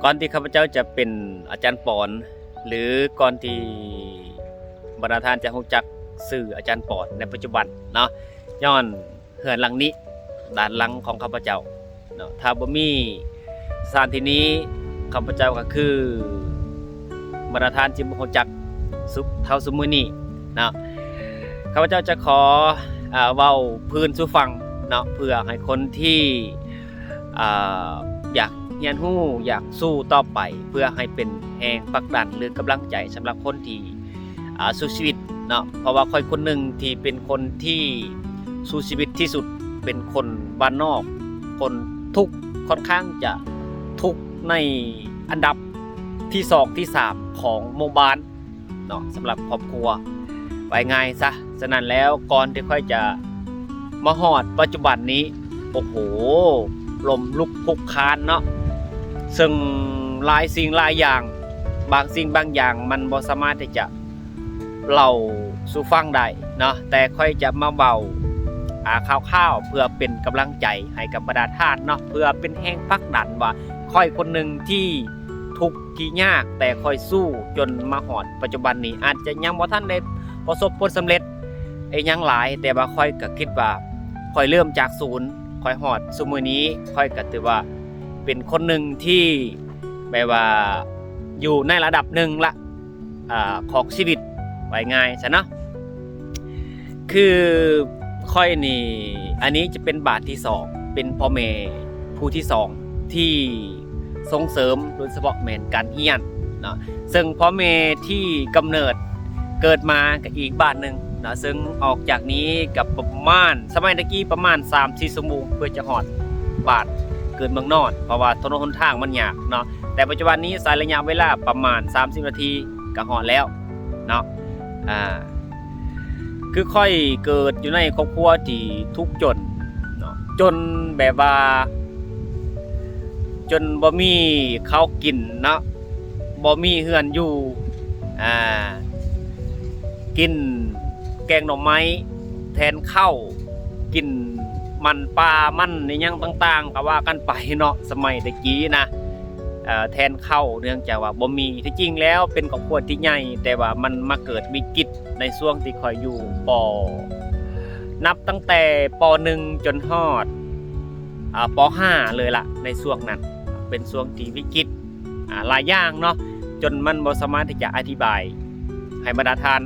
ກ່ອນທີ່ຂ້າພະເຈົ້າຈະເປັນອາຈານປອນ ຫຼື ກ່ອນທີ່ບັນດາທ່ານຈະຮູ້ຈັກຊື່ອາຈານປອນໃນປັດຈຸບັນເນາະ, ຍ້ອນເຮືອນຫຼັງນີ້ ດ້ານຫຼັງຂອງຂ້າພະເຈົ້າເນາະ, ຖ້າບໍ່ມີສະຖານທີ່ນີ້ ຂ້າພະເຈົ້າກໍຄືບັນດາທ່ານຊິບໍ່ຮູ້ຈັກສຸ ເທົ່າຊຸມື້ນີ້ເນາະ. ຂ້າພະເຈົ້າຈະຂໍ ເອີ ເວົ້າພື້ນສູ່ຟັງເນາະ ເພື່ອໃຫ້ຄົນທີ່ ອ່າ ຢາກຮຽນຮູ້ ຢາກສູ້ຕໍ່ໄປ ເພື່ອໃຫ້ເປັນແຮງຜັກດັນ ຫຼື ກຳລັງໃຈສຳລັບຄົນທີ່ ອ່າ ສູ້ຊີວິດເນາະ. ເພາະວ່າຂ້ອຍຄົນໜຶ່ງທີ່ເປັນຄົນທີ່ສູ້ຊີວິດທີ່ສຸດ, ເປັນຄົນບ້ານນອກ, ຄົນທຸກ ຄ່ອນຂ້າງຈະທຸກໃນອັນດັບທີສອງ ທີສາມຂອງໝູ່ບ້ານ ເນາະ ສຳລັບຄອບຄົວ ວ່າງ່າຍຊະ. ສະນັ້ນແລ້ວ ກ່ອນທີ່ຂ້ອຍຈະມາຮອດປັດຈຸບັນນີ້ ໂອ້ໂຫ ລົ້ມລຸກຄຸກຄານເນາະ, ເຊິ່ງຫຼາຍສິ່ງຫຼາຍຢ່າງ ບາງສິ່ງບາງຢ່າງມັນບໍ່ສາມາດທີ່ຈະເລົ່າສູ່ຟັງໄດ້ເນາະ, ແຕ່ຂ້ອຍຈະມາເວົ້າ ອ່າ ຄ່າວໆ ເພື່ອເປັນກຳລັງໃຈໃຫ້ກັບບັນດາທ່ານເນາະ, ເພື່ອເປັນແຮງຜັກດັນວ່າຂ້ອຍຄົນໜຶ່ງທີ່ ທຸກທີ່ຍາກ ແຕ່ຂ້ອຍສູ້ຈົນມາຮອດປັດຈຸບັນນີ້ ອາດຈະຍັງບໍ່ທັນໄດ້ປະສົບຜົນສຳເລັດອີ່ຫຍັງຫຼາຍ, ແຕ່ວ່າຂ້ອຍກໍຄິດວ່າຂ້ອຍເລີ່ມຈາກສູນ ຂ້ອຍຮອດຊຸມື້ນີ້ ຂ້ອຍກໍຖືວ່າເປັນຄົນໜຶ່ງທີ່ແບບວ່າຢູ່ໃນລະດັບໜຶ່ງລະ ອ່າ ຂອງຊີວິດ ວ່າງ່າຍຊະເນາະ. ຄືຂ້ອຍນີ້ ອັນນີ້ຈະເປັນບາດທີສອງ ເປັນພໍ່ແມ່ຜູ້ທີສອງທີ່ສົ່ງເສີມ ໂດຍສະເພາະແມ່ນການຮຽນເນາະ, ເຊິ່ງພໍ່ແມ່ທີ່ກຳເນີດເກີດມາກໍອີກບາດໜຶ່ງເນາະ, ເຊິ່ງອອກຈາກນີ້ກໍປະມານ ສະໄໝຕະກີ້ປະມານສາມສີ່ຊົ່ວໂມງ ເພື່ອຈະຮອດບ້ານເກີດເມືອງນອນ ເພາະວ່າຖະໜົນຫົນທາງມັນຍາກເນາະ, ແຕ່ປັດຈຸບັນນີ້ໃຊ້ໄລຍະເວລາປະມານສາມສິບນາທີ ກໍຮອດແລ້ວເນາະ. ອ່າ ຄືຂ້ອຍເກີດຢູ່ໃນຄອບຄົວທີ່ທຸກຈົນເນາະ, ຈົນແບບວ່າຈົນບໍ່ມີເຂົ້າກິນເນາະ, ບໍ່ມີເຮືອນຢູ່, ອ່າ ກິນແກງໜໍ່ໄມ້ແທນເຂົ້າ, ກິນມັນປ່າ ມັນອີ່ຫຍັງຕ່າງໆ ກໍວ່າກັນໄປເນາະ ສະໄໝແຕ່ກີ້ນະ. ເອີ ແທນເຂົ້າ ເນື່ອງຈາກວ່າບໍ່ມີ. ທີ່ຈິງແລ້ວເປັນຄອບຄົວທີ່ໃຫຍ່ ແຕ່ວ່າມັນມາເກີດວິກິດໃນຊ່ວງທີ່ຂ້ອຍຢູ່ ປ ນັບຕັ້ງແຕ່ ປ ໜຶ່ງ ຈົນຮອດ ອາ ປ ຫ້າ ເລີຍລະ. ໃນຊ່ວງນັ້ນເປັນຊ່ວງທີ່ວິກິດ ອາ ຫຼາຍຢ່າງເນາະ, ຈົນມັນບໍ່ສາມາດທີ່ຈະອະທິບາຍໃຫ້ບັນດາທ່ານ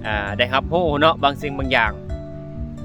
ອາ ໄດ້ຮັບຮູ້ເນາະ ບາງສິ່ງບາງຢ່າງ.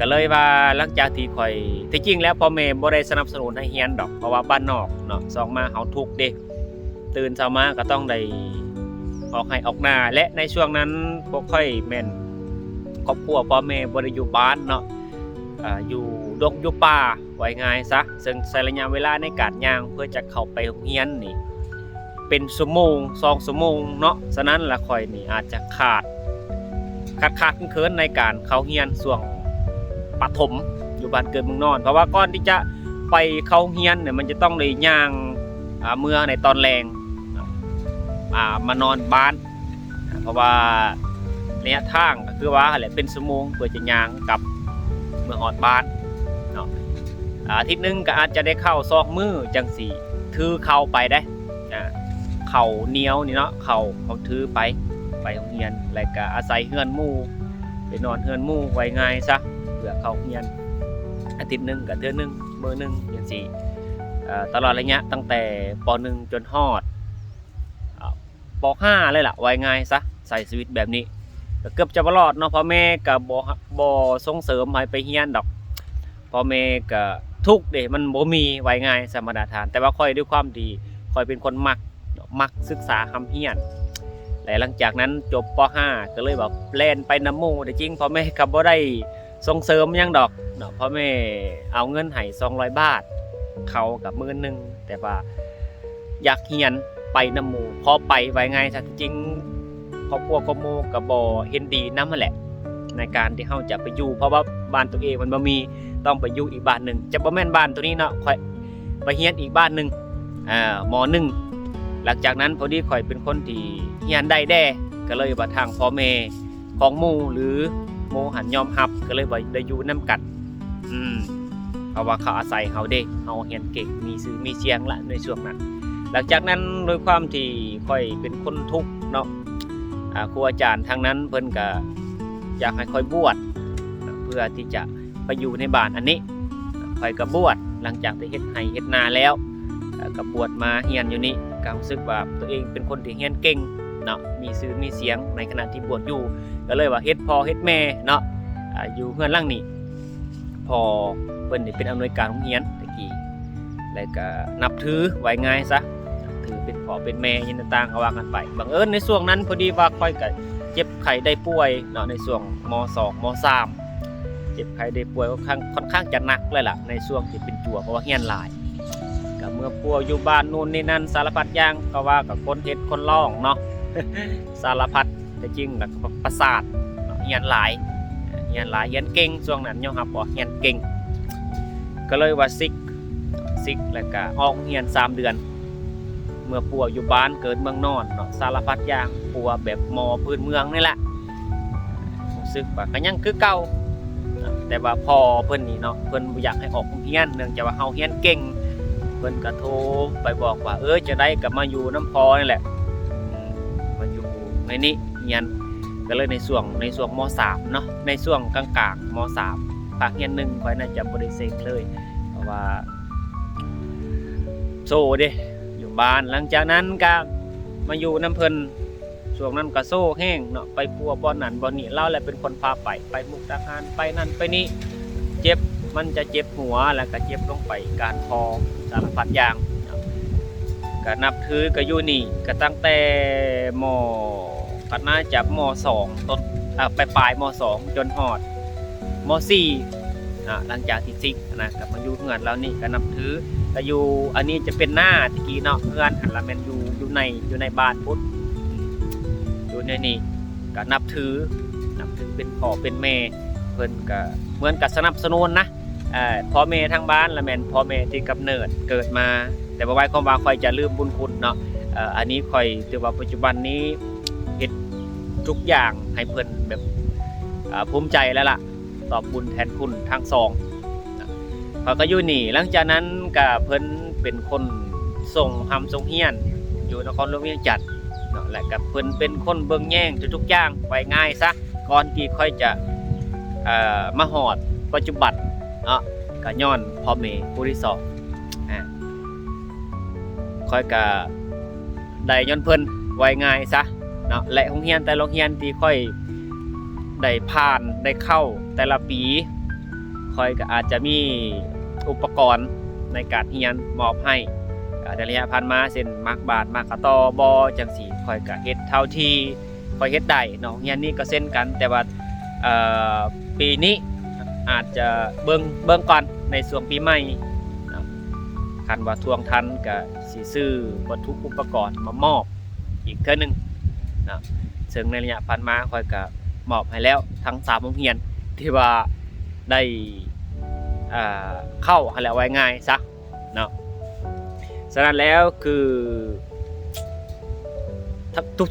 ກໍເລີຍວ່າຫຼັງຈາກທີ່ຂ້ອຍ ທີ່ຈິງແລ້ວພໍ່ແມ່ບໍ່ໄດ້ສະໜັບສະໜູນໃຫ້ຮຽນດອກ ເພາະວ່າບ້ານນອກເນາະ, ສອງມາເຮົາທຸກເດ້, ຕື່ນເຊົ້າມາກໍຕ້ອງໄດ້ອອກໄຮ່ອອກນາ ແລະ ໃນຊ່ວງນັ້ນພວກຂ້ອຍແມ່ນຄອບຄົວພໍ່ແມ່ບໍ່ໄດ້ຢູ່ບ້ານເນາະ, ອາ ຢູ່ດົງຢູ່ປ່າ ເວົ້າງ່າຍຊະ, ເຊິ່ງໃຊ້ໄລຍະເວລາໃນການຍ່າງເພື່ອຈະເຂົ້າໄປໂຮງຮຽນນີ້ ເປັນຊົ່ວໂມງ ສອງຊົ່ວໂມງເນາະ. ສະນັ້ນລະຂ້ອຍນີ້ອາດຈະຂາດ ຂາດຂາດເຂີນໆໃນການເຂົ້າຮຽນຊ່ວງປະຖົມຢູ່ບ້ານເກີດເມືອງນອນ, ເພາະວ່າກ່ອນທີ່ຈະໄປເຂົ້າໂຮງຮຽນນີ້ ມັນຈະຕ້ອງໄດ້ຍ່າງ ອາ ເມືອໃນຕອນແລງ ອາ ມານອນບ້ານ ເພາະວ່າໄລຍະທາງກໍຄືວ່າຫັ້ນແຫຼະ ເປັນຊົ່ວໂມງເພື່ອຈະຍ່າງກັບເມືອຮອດບ້ານເນາະ. ອາ ອາທິດໜຶ່ງກໍອາດຈະໄດ້ເຂົ້າສອງມື້ຈັ່ງຊີ້ ຖືເຂົ້າໄປເດ້ ອາ ເຂົ້າໜຽວນີ້ເນາະ, ເຂົ້າ ເຂົ້າຖືໄປ ໄປໂຮງຮຽນ ແລ້ວກໍອາໄສເຮືອນໝູ່ ໄປນອນເຮືອນໝູ່ ເວົ້າງ່າຍຊະ ເພື່ອເຂົ້າໂຮງຮຽນ. ອາທິດໜຶ່ງກໍເທື່ອໜຶ່ງ ມື້ໜຶ່ງຈັ່ງຊີ້ ເອີ ຕະຫຼອດໄລຍະຕັ້ງແຕ່ ປ ໜຶ່ງ ຈົນຮອດ ອາ ປ ຫ້າ ເລີຍລະ ເວົ້າງ່າຍຊະ. ໃຊ້ຊີວິດແບບນີ້ກໍເກືອບຈະບໍ່ລອດເນາະ, ພໍ່ແມ່ກໍບໍ່ ບໍ່ສົ່ງເສີມໃຫ້ໄປຮຽນດອກ, ພໍ່ແມ່ກໍທຸກເດ້ ມັນບໍ່ມີ ເວົ້າງ່າຍຊະບັນດາທ່ານ. ແຕ່ວ່າຂ້ອຍ ດ້ວຍຄວາມທີ່ຂ້ອຍເປັນຄົນມັກ ມັກສຶກສາຮ່ຳຮຽນ ແລະ ຫຼັງຈາກນັ້ນຈົບ ປ ຫ້າ ກໍເລີຍວ່າແລ່ນໄປນຳໝູ່. ທີ່ຈິງພໍ່ແມ່ກໍບໍ່ໄດ້ ສົ່ງເສີມຫຍັງດອກເນາະ, ພໍ່ແມ່ເອົາເງິນໃຫ້ສອງຮ້ອຍບາດ ເຂົ້າກັບໝື່ນໜຶ່ງ, ແຕ່ວ່າຢາກຮຽນໄປນຳໝູ່ ພໍໄປ ເວົ້າງ່າຍຊະ. ທີ່ຈິງຄອບຄົວຂອງໝູ່ກໍບໍ່ເຫັນດີນຳຫັ້ນແຫຼະ ໃນການທີ່ເຮົາຈະໄປຢູ່ ເພາະວ່າບ້ານຕົວເອງມັນບໍ່ມີ, ຕ້ອງໄປຢູ່ອີກບ້ານໜຶ່ງ, ຈະບໍ່ແມ່ນບ້ານຕົວນີ້ເນາະ, ຂ້ອຍໄປຮຽນອີກບ້ານໜຶ່ງ ເອີ ມໍໜຶ່ງ. ຫຼັງຈາກນັ້ນພໍດີຂ້ອຍເປັນຄົນທີ່ຮຽນໄດ້ແດ່ ກໍເລີຍວ່າທາງພໍ່ແມ່ ຂອງໝູ່ ຫຼື ໝູ່ຫັ້ນຍອມຮັບ ກໍເລີຍວ່າໄດ້ຢູ່ນຳກັນ. ອືມ ເພາະວ່າເຂົາອາໄສເຮົາເດ້, ເຮົາຮຽນເກັ່ງ ມີຊື່ມີສຽງລະໃນຊ່ວງນັ້ນ. ຫຼັງຈາກນັ້ນ ດ້ວຍຄວາມທີ່ຂ້ອຍເປັນຄົນທຸກເນາະ ອາ ຄູອາຈານທາງນັ້ນເພິ່ນກະຢາກໃຫ້ຂ້ອຍບວດ ເພື່ອທີ່ຈະໄປຢູ່ໃນບ້ານອັນນີ້. ຂ້ອຍກະບວດ ຫຼັງຈາກທີ່ເຮັດໄຮ່ເຮັດນາແລ້ວ ເອີ ກະບວດມາຮຽນຢູ່ນີ້ ກະຮູ້ສຶກວ່າຕົວເອງເປັນຄົນທີ່ຮຽນເກັ່ງເນາະ ມີຊື່ມີສຽງໃນຂະນະທີ່ບວດຢູ່ ກະເລີຍວ່າເຮັດພໍ່ເຮັດແມ່ເນາະ ອາ ຢູ່ເຮືອນຫຼັງນີ້. ພໍ່ເພິ່ນນີ້ເປັນອຳນວຍການໂຮງຮຽນແຕ່ກີ້ ແລ້ວກະນັບຖື ເວົ້າງ່າຍຊະ ຖືເປັນພໍ່ເປັນແມ່ຫຍັງຕ່າງໆ ກະວ່າກັນໄປ. ບັງເອີນໃນຊ່ວງນັ້ນ ພໍດີວ່າຂ້ອຍກະເຈັບໄຂ້ໄດ້ປ່ວຍເນາະ ໃນຊ່ວງ ມ.ສອງ ມ.ສາມ ເຈັບໄຂ້ໄດ້ປ່ວຍ ຂ້ອນຂ້າງ ຂ້ອນຂ້າງຈະໜັກເລີຍລະ ໃນຊ່ວງທີ່ເປັນຈົວ ເພາະວ່າຮຽນຫຼາຍ ກະເມືອປົວຢູ່ບ້ານ ໂນ່ນນີ້ນັ້ນ ສາລະພັດຢ່າງ ກະວ່າກັບຄົນເຮັດຄົນຮ້ອງເນາະ ສາລະພັດ ແຕ່ຈິງແລ້ວກະປະສາດເນາະ ຮຽນຫຼາຍ ຮຽນຫຼາຍ ຮຽນເກັ່ງ ຊ່ວງນັ້ນຍອມຮັບວ່າຮຽນເກັ່ງ ກະເລີຍວ່າຊິກ ຊິກ ແລ້ວກະອອກໂຮງຮຽນສາມເດືອນ ເມືອປົວຢູ່ບ້ານເກີດເມືອງນອນເນາະ ສາລະພັດຢ່າງ ປົວແບບໝໍພື້ນເມືອງນີ້ແຫຼະ ຮູ້ສຶກວ່າກະຍັງຄືເກົ່າ ແຕ່ວ່າພໍ່ເພິ່ນນີ້ເນາະ ເພິ່ນບໍ່ຢາກໃຫ້ອອກໂຮງຮຽນ ເນື່ອງຈາກວ່າເຮົາຮຽນເກັ່ງ ເພິ່ນກະໂທໄປບອກວ່າ ເອີ ຈັ່ງໃດກະມາຢູ່ນຳພໍ່ນີ້ແຫຼະ ມາຢູ່ໃນນີ້ຮຽນ ກະເລີຍໃນຊ່ວງ ໃນຊ່ວງ ມ.ສາມ ເນາະ ໃນຊ່ວງກາງໆ ມ.ສາມ ພາກຮຽນໜຶ່ງ ຂ້ອຍໜ້າຈະບໍ່ໄດ້ເສັງເລີຍ ເພາະວ່າໂຊເດ້ ຢູ່ບ້ານ. ຫຼັງຈາກນັ້ນກະມາຢູ່ນຳເພິ່ນ ຊ່ວງນັ້ນກະໂຊແຮງເນາະ ໄປປົວບ່ອນນັ້ນບ່ອນນີ້ ລາວແຫຼະເປັນຄົນພາໄປ ໄປມຸກດາຫານ ໄປນັ້ນໄປນີ້ ເຈັບ ມັນຈະເຈັບຫົວ ແລ້ວກະເຈັບລົງໄປການຄໍ ສາລະພັດຢ່າງ ກະນັບຖືກະຢູ່ນີ້ ກະຕັ້ງແຕ່ ມ. ກະໜ້າຈະ ມ.ສອງ ຕົ້ນ ອາ ປາຍໆ ມ.ສອງ ຈົນຮອດ ມ.ສີ່ ອາ ຫຼັງຈາກທີ່ຊິກນະ ກະມາຢູ່ເຮືອນເຫຼົ່ານີ້ ກະນັບຖື ກະຢູ່ ອັນນີ້ຈະເປັນນາແຕ່ກີ້ເນາະ ເຮືອນຫັ້ນລະແມ່ນຢູ່ ຢູ່ໃນ ຢູ່ໃນບ້ານພຸ້ນ ຢູ່ໃນນີ້ ກະນັບຖື ນັບຖືເປັນພໍ່ເປັນແມ່ ເພິ່ນກະເໝືອນກັບສະໜັບສະໜູນນະ ເອີ ພໍ່ແມ່ທາງບ້ານລະແມ່ນພໍ່ແມ່ທີ່ກຳເນີດເກີດມາ ແຕ່ບໍ່ໝາຍຄວາມວ່າຂ້ອຍຈະລືມບຸນຄຸນເນາະ ເອີ ອັນນີ້ຂ້ອຍຖືວ່າປັດຈຸບັນນີ້ເຮັດທຸກຢ່າງໃຫ້ເພິ່ນແບບ ເອີ ພູມໃຈແລ້ວລະ ຕອບບຸນແທນຄຸນທັງສອງ ເຮົາກະຢູ່ນີ້ ຫຼັງຈາກນັ້ນກະເພິ່ນເປັນຄົນສົ່ງຮ່ຳສົ່ງຮຽນຢູ່ນະຄອນຫຼວງວຽງຈັນເນາະ ແລະກະເພິ່ນເປັນຄົນເບິ່ງແຍງທຸກໆຢ່າງ ເວົ້າງ່າຍຊະ ກ່ອນທີ່ຂ້ອຍຈະ ເອີ ມາຮອດປັດຈຸບັນເນາະ ກະຍ້ອນພໍ່ແມ່ຜູ້ທີ່ສອງ ອາ ຂ້ອຍກະໄດ້ຍ້ອນເພິ່ນ ເວົ້າງ່າຍຊະເນາະ ແລະໂຮງຮຽນແຕ່ລະໂຮງຮຽນທີ່ຂ້ອຍໄດ້ຜ່ານໄດ້ເຂົ້າແຕ່ລະປີ ຂ້ອຍກະອາດຈະມີອຸປະກອນໃນການຮຽນມອບໃຫ້ ອາ ໃນໄລຍະຜ່ານມາ ເຊັ່ນ ໝາກບາດ ໝາກກະຕໍບໍ ຈັ່ງຊີ້ ຂ້ອຍກະເຮັດເທົ່າທີ່ ຂ້ອຍເຮັດໄດ້ເນາະ ໂຮງຮຽນນີ້ກໍເຊັ່ນກັນ ແຕ່ວ່າ ເອີ ປີນີ້ອາດຈະເບິ່ງ ເບິ່ງກ່ອນໃນຊ່ວງປີໃໝ່ເນາະ ຄັນວ່າທວງທັນກໍຊິຊື້ວັດຖຸອຸປະກອນມາມອບອີກເທື່ອໜຶ່ງເນາະ ເຊິ່ງໃນໄລຍະຜ່ານມາຂ້ອຍກໍມອບໃຫ້ແລ້ວທັງສາມໂຮງຮຽນທີ່ວ່າໄດ້ ເອີ ເຂົ້າຫັ້ນແຫຼະ ເວົ້າງ່າຍຊະ ເນາະ ສະນັ້ນແລ້ວຄື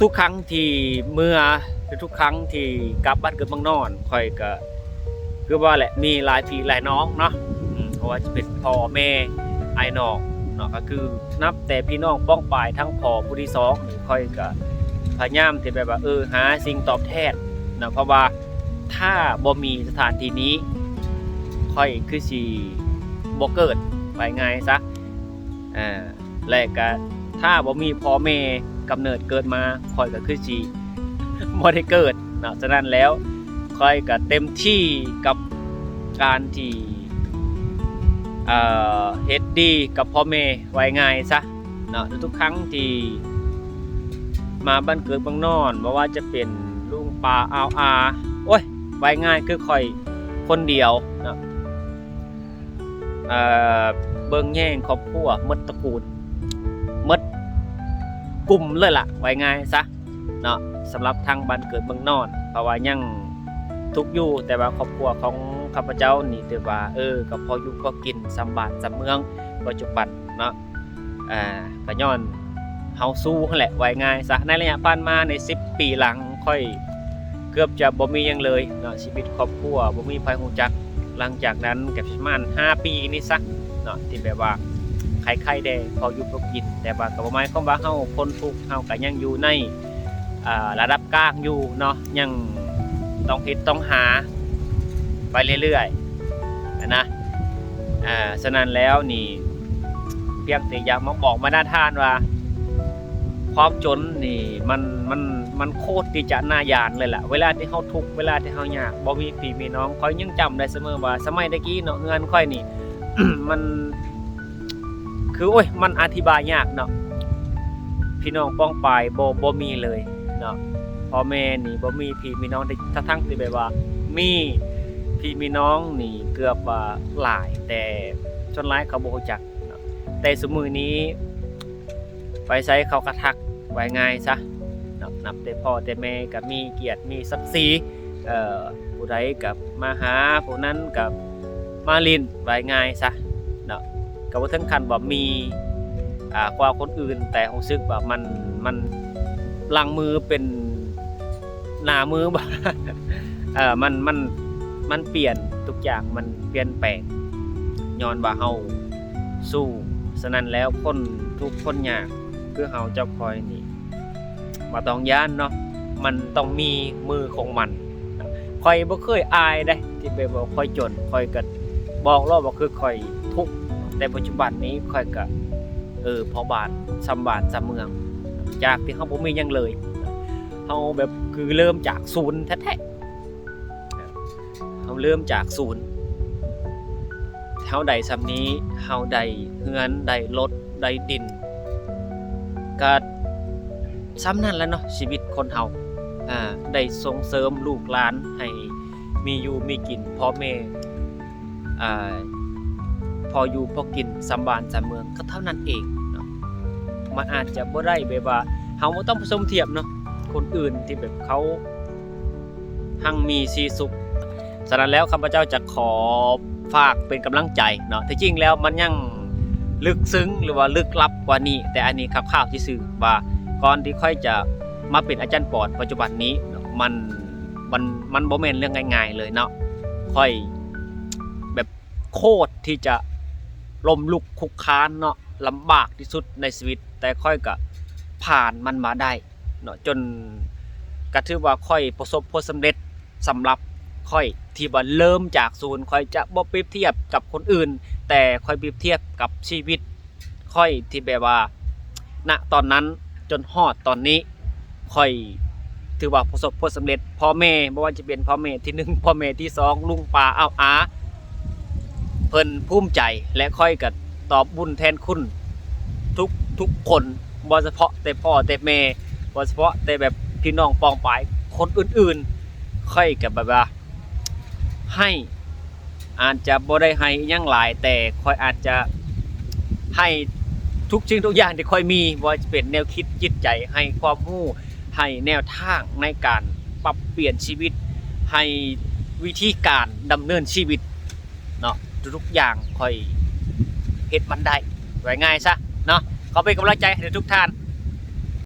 ທຸກໆຄັ້ງທີ່ເມືອ ທຸກໆຄັ້ງທີ່ກັບບ້ານເກີດເມືອງນອນ ຂ້ອຍກະຄືວ່າແຫຼະ ມີຫຼາຍພີ່ຫຼາຍນ້ອງເນາະ ອືມ ບໍ່ວ່າຈະເປັນພໍ່ແມ່ອ້າຍນ້ອງເນາະ ກະຄືນັບແຕ່ພີ່ນ້ອງປ້ອງປາຍທັງພໍ່ຜູ້ທີສອງນີ້ ຂ້ອຍກະພະຍາຍາມທີ່ແບບວ່າ ເອີ ຫາສິ່ງຕອບແທນເນາະ ເພາະວ່າ ຖ້າບໍ່ມີສະຖານທີ່ນີ້ ຂ້ອຍຄືຊິບໍ່ເກີດ ວ່າງ່າຍຊະ ອາ ແລະກະຖ້າບໍ່ມີພໍ່ແມ່ກຳເນີດເກີດມາ ຂ້ອຍກໍຄືຊິບໍ່ໄດ້ເກີດເນາະ ສະນັ້ນແລ້ວ ຂ້ອຍກໍເຕັມທີ່ກັບການທີ່ ເອີ ເຮັດດີກັບພໍ່ແມ່ ວ່າງ່າຍຊະ ເນາະ ທຸກໆຄັ້ງທີ່ມາບ້ານເກີດເມືອງນອນ ບໍ່ວ່າຈະເປັນລຸງປ້າອາວອາ ໂອ້ຍ ວ່າງ່າຍຄືຂ້ອຍຄົນດຽວເນາະ ເອີ ເບິ່ງແຍງຄອບຄົວໝົດຕະກູນ ໝົດກຸ່ມເລີຍລະ ວ່າງ່າຍຊະເນາະ ສຳລັບທາງບ້ານເກີດເມືອງນອນ ເພາະວ່າຍັງທຸກຢູ່ ແຕ່ວ່າຄອບຄົວຂອງຂ້າພະເຈົ້ານີ້ຖືວ່າ ເອີ ກໍພໍຢູ່ພໍກິນ ສ່ຳບ້ານສ່ຳເມືອງປັດຈຸບັນເນາະ. ອ່າ ກະຍ້ອນເຮົາສູ້ຫັ້ນແຫຼະ ວ່າງ່າຍຊະ. ໃນໄລຍະຜ່ານມາໃນສິບປີຫຼັງ ຂ້ອຍເກືອບຈະບໍ່ມີຫຍັງເລີຍເນາະ ຊີວິດຄອບຄົວບໍ່ມີໃຜຮູ້ຈັກ. ຫຼັງຈາກນັ້ນກະປະມານຫ້າປີນີ້ຊະເນາະ ທີ່ແບບວ່າ ໄຄໆແດ່ ພໍຢູ່ພໍກິນ, ແຕ່ວ່າກໍບໍ່ໝາຍຄວາມວ່າເຮົາພົ້ນທຸກ, ເຮົາກໍຍັງຢູ່ໃນ ອ່າ ລະດັບກາງຢູ່ເນາະ, ຍັງຕ້ອງເຮັດຕ້ອງຫາໄປເລື້ອຍໆຫັ້ນນະ. ອ່າ ສະນັ້ນແລ້ວນີ້ ພຽງແຕ່ຢາກມາບອກບັນດາທ່ານວ່າ ຄວາມຈົນນີ້ມັນ ມັນ ມັນໂຄດທີ່ຈະໜ້າຢ້ານເລີຍລະ. ເວລາທີ່ເຮົາທຸກ, ເວລາທີ່ເຮົາຍາກ, ບໍ່ມີພີ່ມີນ້ອງ, ຂ້ອຍຍັງຈຳໄດ້ສະເໝີວ່າ ສະໄໝແຕ່ກີ້ເນາະ, ເຮືອນຂ້ອຍນີ້ ມັນ ຄື ໂອ້ຍ ມັນອະທິບາຍຍາກເນາະ, ພີ່ນ້ອງປ້ອງປາຍບໍ່ ບໍ່ມີເລີຍເນາະ. ພໍ່ແມ່ນີ້ບໍ່ມີພີ່ມີນ້ອງ, ທັງໆທີ່ແບບວ່າມີພີ່ມີນ້ອງນີ້ເກືອບວ່າຫຼາຍ, ແຕ່ສ່ວນຫຼາຍເຂົາບໍ່ຮູ້ຈັກເນາະ. ແຕ່ຊຸມື້ນີ້ໄປໃສເຂົາກໍທັກ, ວ່າງ່າຍຊະເນາະ, ນັບແຕ່ພໍ່ແຕ່ແມ່ກໍມີກຽດມີສັກສີ, ເອີ ຜູ້ໃດກໍມາຫາ, ຜູ້ນັ້ນກໍມາຫຼິ້ນ, ວ່າງ່າຍຊະເນາະ. ກໍບໍ່ເຖິງຂັ້ນວ່າມີ ອ່າ ກວ່າຄົນອື່ນ, ແຕ່ຮູ້ສຶກວ່າມັນ ມັນຫຼັງມືເປັນໜ້າມື ບໍ່ ເອີ ມັນ ມັນ ມັນປ່ຽນ, ທຸກຢ່າງມັນປ່ຽນແປງ ຍ້ອນວ່າເຮົາສູ້. ສະນັ້ນແລ້ວ ຄົນທຸກຄົນຍາກຄືເຮົາເຈົ້າຂ້ອຍນີ້ ບໍ່ຕ້ອງຢ້ານເນາະ, ມັນຕ້ອງມີມືຂອງມັນ. ຂ້ອຍບໍ່ເຄີຍອາຍເດ້ ທີ່ແບບວ່າຂ້ອຍຈົນ, ຂ້ອຍກໍບອກແລ້ວວ່າຄືຂ້ອຍທຸກ, ແຕ່ປັດຈຸບັນນີ້ຂ້ອຍກໍ ເອີ ພໍບ້ານຊຳບ້ານຊຳເມືອງ, ຈາກທີ່ເຮົາບໍ່ມີຫຍັງເລີຍ, ເຮົາແບບຄືເລີ່ມຈາກສູນແທ້ໆ. ເຮົາເລີ່ມຈາກສູນ, ເຮົາໄດ້ສ່ຳນີ້, ເຮົາໄດ້ເຮືອນ, ໄດ້ລົດ, ໄດ້ດິນ, ກະສ່ຳນັ້ນແຫຼະເນາະ ຊີວິດຄົນເຮົາ. ອ່າ ໄດ້ສົ່ງເສີມລູກຫຼານໃຫ້ມີຢູ່ມີກິນ, ພໍ່ແມ່ ອ່າ ພໍຢູ່ພໍກິນ, ຊຳບ້ານຊຳເມືອງ, ກໍເທົ່ານັ້ນເອງເນາະ. ມັນອາດຈະບໍ່ໄດ້ແບບວ່າ ເຮົາບໍ່ຕ້ອງໄປສົມທຽບເນາະ ຄົນອື່ນທີ່ແບບເຂົາຮັ່ງມີສີສຸກ. ສະນັ້ນແລ້ວ ຂ້າພະເຈົ້າຈະຂໍຝາກເປັນກຳລັງໃຈເນາະ, ທີ່ຈິງແລ້ວມັນຍັງເລິກເຊິ່ງ ຫຼືວ່າເລິກລັບກວ່ານີ້, ແຕ່ອັນນີ້ຄ່າວໆຊື່ໆ ວ່າກ່ອນທີ່ຂ້ອຍຈະມາເປັນອາຈານປອນປັດຈຸບັນນີ້ເນາະ, ມັນ ມັນ ມັນບໍ່ແມ່ນເລື່ອງງ່າຍໆເລີຍເນາະ. ຂ້ອຍແບບໂຄດທີ່ຈະລົ້ມລຸກຄຸກຄານເນາະ, ລຳບາກທີ່ສຸດໃນຊີວິດ, ແຕ່ຂ້ອຍກໍຜ່ານມັນມາໄດ້ເນາະ, ຈົນ ກໍຖືວ່າຂ້ອຍປະສົບຜົນສຳເລັດສຳລັບຂ້ອຍ ທີ່ວ່າເລີ່ມຈາກສູນ. ຂ້ອຍຈະບໍ່ປຽບທຽບກັບຄົນອື່ນ, ແຕ່ຂ້ອຍປຽບທຽບກັບຊີວິດຂ້ອຍ ທີ່ແບບວ່າ ນະຕອນນັ້ນຈົນຮອດຕອນນີ້ ຂ້ອຍຖືວ່າປະສົບຜົນສຳເລັດ. ພໍ່ແມ່ ບໍ່ວ່າຈະເປັນພໍ່ແມ່ທີໜຶ່ງ, ພໍ່ແມ່ທີສອງ, ລຸງປ້າອາວອາ ເພິ່ນພູມໃຈ ແລະ ຂ້ອຍກໍຕອບບຸນແທນຄຸນທຸກ ທຸກຄົນ, ບໍ່ສະເພາະແຕ່ພໍ່ແຕ່ແມ່, ບໍ່ສະເພາະແຕ່ແບບພີ່ນ້ອງປອງປາຍຄົນອື່ນໆ, ຂ້ອຍກໍແບບວ່າໃຫ້ ອາດຈະບໍ່ໄດ້ໃຫ້ຫຍັງຫຼາຍ, ແຕ່ຂ້ອຍອາດຈະໃຫ້ທຸກສິ່ງທຸກຢ່າງທີ່ຂ້ອຍມີ, ບໍ່ວ່າຈະເປັນແນວຄິດຈິດໃຈ, ໃຫ້ຄວາມຮູ້, ໃຫ້ແນວທາງໃນການປັບປ່ຽນຊີວິດ, ໃຫ້ວິທີການດຳເນີນຊີວິດເນາະ, ທຸກໆຢ່າງຂ້ອຍເຮັດມັນໄດ້, ວ່າງ່າຍຊະເນາະ. ຂໍເປັນກຳລັງໃຈໃຫ້ທຸກທ່ານ.